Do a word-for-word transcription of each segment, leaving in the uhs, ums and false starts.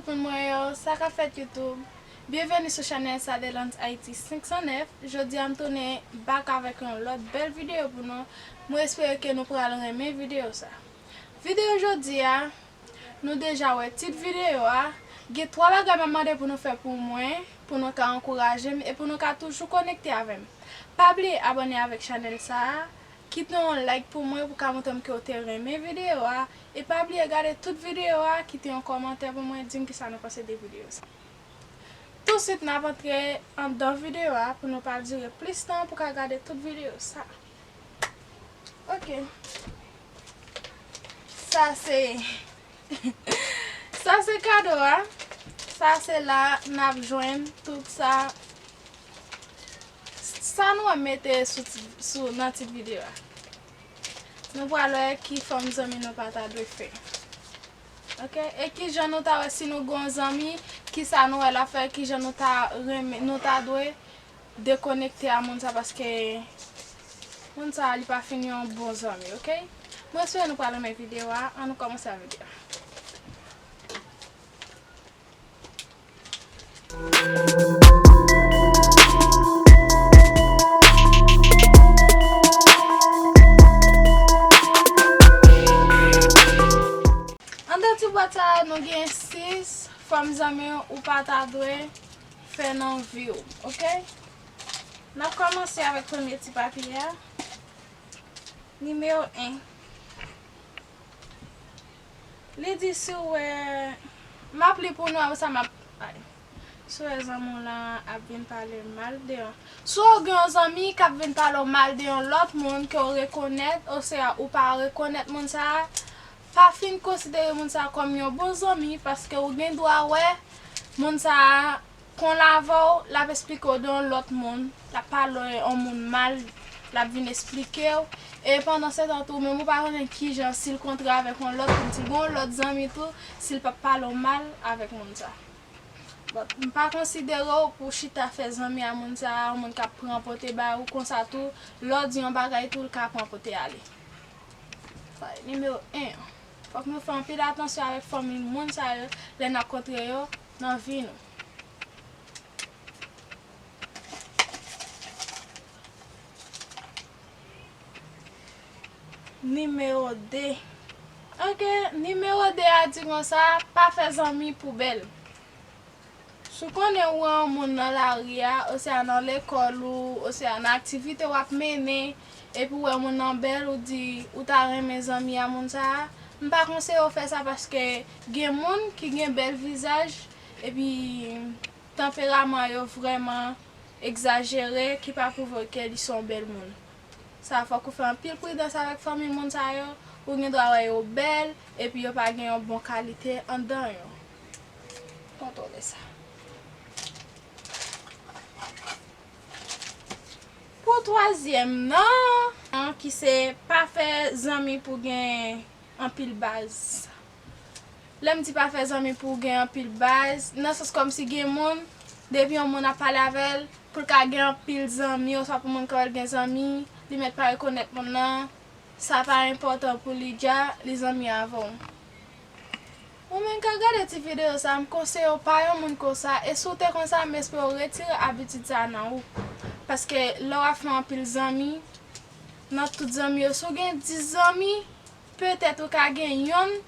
Moun mwen yo, sa k ap fèt YouTube? Byenveni sou chanèl Sadelans Haiti senk san nèf. Jodi a m tounen back avèk yon lòt bèl videyo pou nou. Mwen espere ke nou pral renmen videyo sa. Videyo jodi a, nou deja wè tit videyo a. Gen twa bagay m ap mande pou nou fè pou mwen, pou nou ka ankouraje m e pou nou ka toujou konekte avè m. Pa bliye abòne avèk chanèl sa a. Kite yon like pou mwen pou ka montre m ke w te renmen videyo a. E pa bliye gade tout videyo a, kite yon kòmantè pou mwen, di m kisa nou panse de videyo sa. Tousuit, n ap antre anndan videyo a pou nou pa dire plis tan pou ka gade tout videyo sa. Ok. Sa se, sa se kado a. Sa se la n ap jwenn tout sa. Sa nou ap mete sou ti, sou, nan tit videyo a. Nou pral wè ki fòm zanmi nou pa ta dwe fè. Ok? E kijan nou ta wè si nou gen yon zanmi, kisa nou wè l ap fè, kijan nou ta renmen, nou ta dwe dekonekte a moun sa, paske moun sa li pa fin yon bon zanmi, ok? Mwen espere nou pral renmen videyo a. Ann nou kòmanse a videyo a. Anndan ti bwat sa a, nou gen sis fòm zanmi ou pa ta dwe fè nan vi w, ok? N ap kòmanse avèk premye ti papye a. Nimewo en. Li di si w wè, m ap li pou nou, apre sa m ap, ay. Si w wè zanmi w lan ap vin pale w mal de yon, si w gen yon zanmi k ap vin pale w mal de yon lòt moun ke w rekonèt, oswa ou pa rekonèt moun sa a, pa fin konsidere moun sa a kòm yon bon zanmi, paske ou gen dwa wè moun sa a konn avè w, l ap esplike w de yon lòt moun, l ap pale yon moun mal, l ap vin esplike w. E pandan se tan tou, menm ou pa konnen kijan, si l kontre avèk yon lòt moun, si l gen yon lòt zanmi tou, si l p ap pale w mal avèk moun sa. But, m pa konsidere w pou chita fè zanmi a moun sa, yon moun k ap pran pote ba ou konsa tou, lè w di yon bagay tou, l ka pran pote ale. Sa, nimewo en an. Fòk nou fè anpil atansyon avèk fanmi moun sa yo, lè n ap kontre yo nan vi nou. Nimewo de. Ok, nimewo de a di konsa, pa fè zanmi pou bèl. Si w konnen ou wè yon moun nan lari a, oswa nan lekòl ou, oswa nan aktivite w ap mennen, epi w wè moun nan bèl, ou di ou ta renmen zanmi a moun sa a, m pa konseye w fè sa paske gen moun ki gen bèl vizaj, epi tanperaman yo vrèman egzajere, ki pa pwouve ke li se yon bèl moun. Sa fòk ou fè anpil pridans avèk fanmi moun sa yo. Ou gen dwa wè yo bèl, epi yo pa gen yon bon kalite anndan yo. Kontwole sa. Pou twazyèm nan, ki se pa fè zanmi pou gen anpil baz. Lè m di pa fè zanmi pou w gen anpil baz, nan sans kòmsi gen moun, depi yon moun ap pale avè l, pou l ka gen anpil zanmi, oswa pou moun ka wè l gen zanmi, li mèt pa rekonèt moun nan, sa pa enpòtan pou li dja, li zanmi avè w. Ou menm k ap gade ti videyo sa, m konseye w pa yon moun konsa, e si w te konsa, m espere w retire abitid sa nan ou. Paske lè w ap fè anpil zanmi, nan tout zanmi yo, si w gen dis zanmi, petèt ou ka gen yonn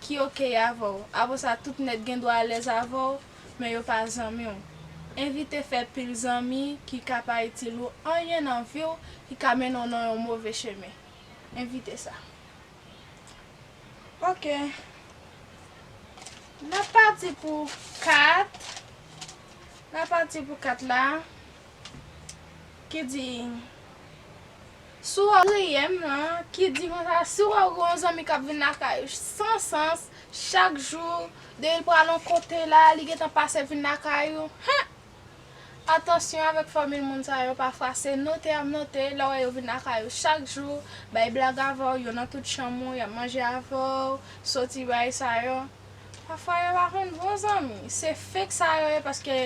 ki oke avè w. Apre sa, tout nèt gen dwa alèz avè w, men yo pa zanmi w. Evite fè pil zanmi ki ka pa itil ou anyen nan vi w, ki ka mennen w nan yon move chemen. Evite sa. Ok. N ap pati pou kat. N ap pati pou kat la. Ki di, si w wè, katriyèm nan, ki di konsa, si w wè w gen yon zanmi k ap vin lakay ou san sans, chak jou, depi l pral yon kote la, li gentan pase vin lakay ou, hen! Atansyon avèk fanmi moun sa yo, pafwa se note y ap note, lè w wè yo vin lakay ou chak jou, bay blag avè w, yo nan tout chanm ou, y ap manje avè w, soti bay sa yo. Pafwa yo pa konn bon zanmi. Se fake sa yo ye, paske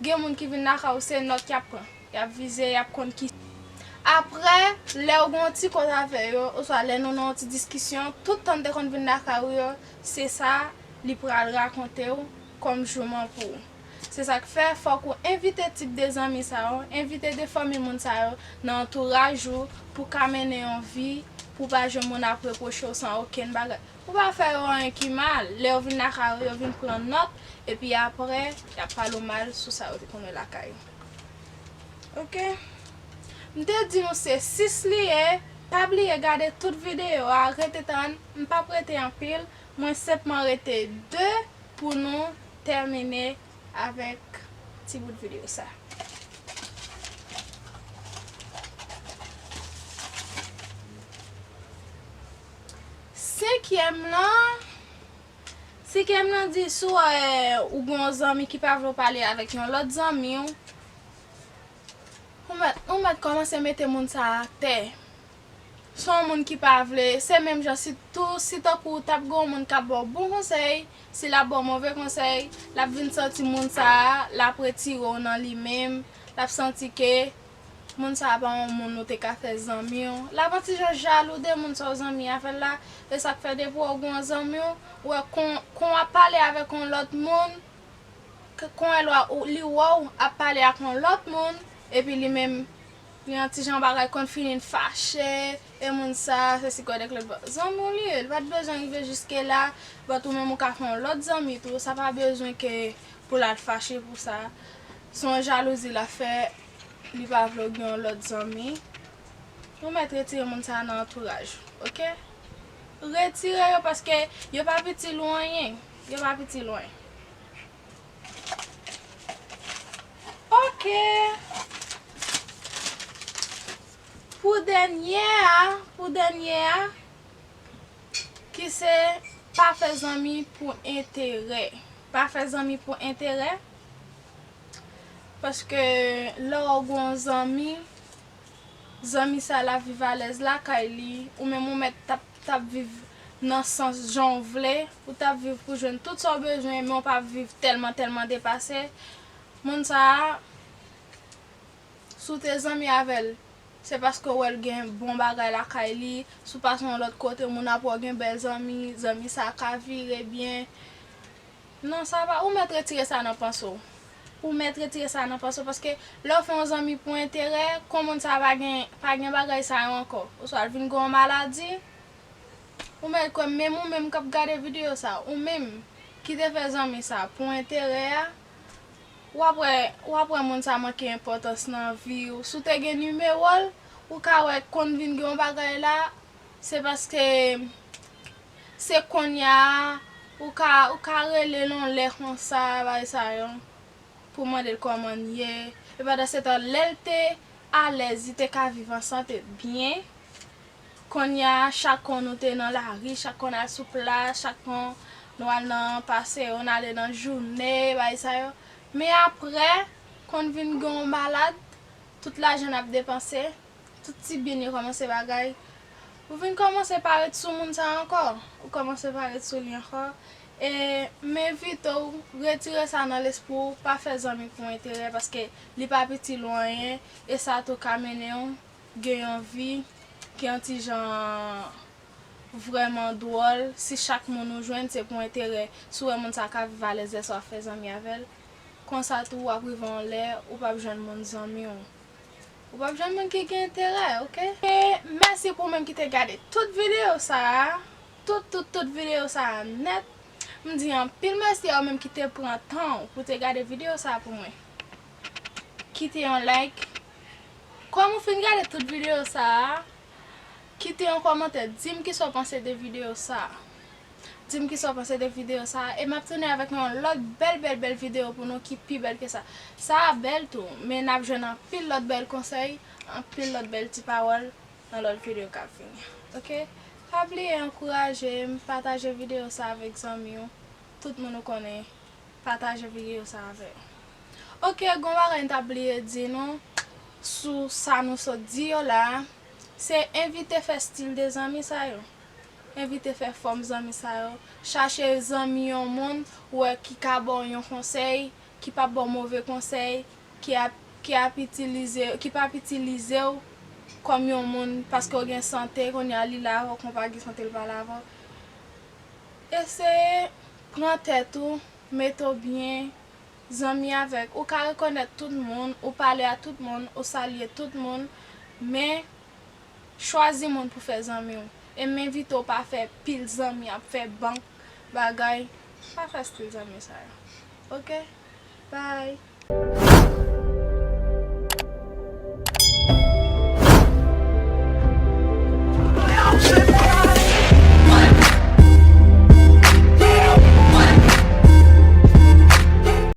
gen moun ki vin lakay ou, se nòt y ap pran. Y ap vize, y ap konn ki. Apre, lè w gen yon ti koz avè yo, oswa lè nou nan yon ti diskisyon, tout tan n te konn vin lakay ou yo, se sa li pral rakonte w. kòm jouman pou ou. Se sa k fè, fòk ou envite tip de zanmi sa yo, envite de fanmi moun sa yo nan antouraj ou pou ka mennen yon vi, pou pa jwenn moun ap repwoche w san okenn bagay. Ou pa fè yo anyen ki mal. Lè yo vin lakay ou, yo vin pran nòt, epi apre, y ap pale w mal sou sa yo te konn wè lakay ou. Oke? M te di nou se sis li ye. Pa bliye gade tout videyo a, rete tann. M p ap rete anpil. Mwen senpman rete de pou nou tèmine avèk ti bout videyo sa. Senkyèm lan, senkyèm lan di si w, eh, ou gen yon zanmi ki pa vle w pale avèk yon lòt zanmi w, ou mèt, ou mèt kòmanse mete moun sa a atè. Se yon moun ki pa vle, se menm jan si tou, si tankou w t ap gen yon moun k ap ba w bon konsèy, si l ap ba w move konsèy, l ap vin santi moun sa a, l ap retire w nan li menm, l ap santi ke moun sa a pa yon moun ou te ka fè zanmi w. L ap yon ti jan jalou de moun sa w zanmi avè l la, e sa k fè depi w gen yon zanmi w, ou wè kon, kon w ap pale avèk yon lòt moun, k-, kon w wè l, li wè w ap pale ak yon lòt moun, epi li menm, li yon ti jan bagay konn fini l fache, e moun sa, se si kòdèk lòt bò. Zanmi w li ye, li pa t bezwen rive jiske la, but ou menm ou ka fè yon lòt zanmi tou, sa pa bezwen ke pou l al fache pou sa. Se yon jalouzi l ap fè, li pa vle w gen yon lòt zanmi. Ou mèt retire moun sa nan antouraj ou, oke? Retire yo paske yo p ap itil ou anyen. Yo p ap itil ou anyen. Oke. Pou dènye a, pou dènye a, ki se pa fè zanmi pou enterè. Pa fè zanmi pou enterè. Paske lè w gen yon zanmi, zanmi sa l ap viv alèz lakay li, ou menm ou mèt t ap, t ap viv nan sans jan w vle, ou t ap viv pou jwenn tout sa w bezwen, men w p ap viv tèlman, tèlman depase. Moun sa a, si w te zanmi avè l, se paske w wè l gen bon bagay lakay li, si w pase yon lòt kote, moun ap wè w gen bèl zanmi, zanmi sa a ka vire byen. Non, sa pa, ou mèt retire sa nan panse w. Ou mèt retire sa nan panse w, paske lè w fè yon zanmi pou enterè, kon moun sa pa gen, pa gen bagay sa yo ankò. Oswa l vin gen yon maladi, ou mèt kwè m, menm ou menm k ap gade videyo sa, ou menm ki te fè zanmi sa pou enterè a, w ap wè, w ap wè moun sa manke enpòtans nan vi w. Si w te gen nimewo l, ou ka wè konn vin gen yon bagay la, se paske se kounye a, ou ka, ou ka rele l yon lè konsa, bagay sa yo, pou mande l kòman l ye. E pandan se tan, lè l te alèz, li te ka viv an sante byen. Kounye a, chak kon nou te nan lari, chak kon n al sou plaj, chak kon nou al nan pase yo, n ale nan jounen, bagay sa yo. Men apre, konn vin gen yon malad, tout lajan n ap depanse, tout ti byen yo kòmanse bagay. Ou vin kòmanse pa ret sou moun sa ankò. Ou kòmanse pa ret sou li ankò. E m envite w retire sa nan lespri w, pa fè zanmi pou enterè, paske li p ap itil ou anyen, e sa tou ka mennen w gen yon vi ki yon ti jan vrèman dwòl. Si chak moun ou jwenn se pou enterè, si w wè moun sa ka viv alèz lè sa w ap fè zanmi avè l, konsa tou w ap rive yon lè ou p ap jwenn moun zanmi w. Ou p ap jwenn moun ki gen enterè, oke? E mèsi pou ou menm ki te gade tout videyo sa a. Tout, tout, tout videyo sa a nèt. M di anpil mèsi a ou menm ki te pran tan w pou te gade videyo sa a pou mwen. Kite yon like. Kòm ou fin gade tout videyo sa a, kite yon kòmantè. Di m kisa w panse de videyo sa a. Di m kisa w panse de videyo sa a, e m ap tounen avèk yon lòt bèl, bèl, bèl videyo pou nou ki pi bèl ke sa. Sa a bèl tou, men n ap jwenn anpil lòt bèl konsèy, anpil lòt bèl ti pawòl nan lòt videyo k ap vini. Oke? Pa bliye ankouraje m, pataje videyo sa avèk zanmi w, tout moun ou konnen. Pataje videyo sa avè yo. Oke, gon bagay m t ap bliye di nou sou sa nou sot di yo la, se evite fè stil de zanmi sa yo. Evite fè fòm zanmi sa yo. Chache zanmi yon moun ou wè ki ka ba w yon konsèy, ki p ap ba w move konsèy, ki ap, ki ap itilize, ki p ap itilize w kòm yon moun paske w gen sante, kounye a li la avè w, kon pa gen sante l pa la avè w. Eseye pran tèt ou, mete w byen, zanmi avèk, ou ka rekonèt tout moun, ou pale a tout moun, ou salye tout moun, men chwazi moun pou fè zanmi w. E m envite w pa fè pil zanmi ap fè bank bagay, pa fè stil zanmi sa yo. Oke? Bye!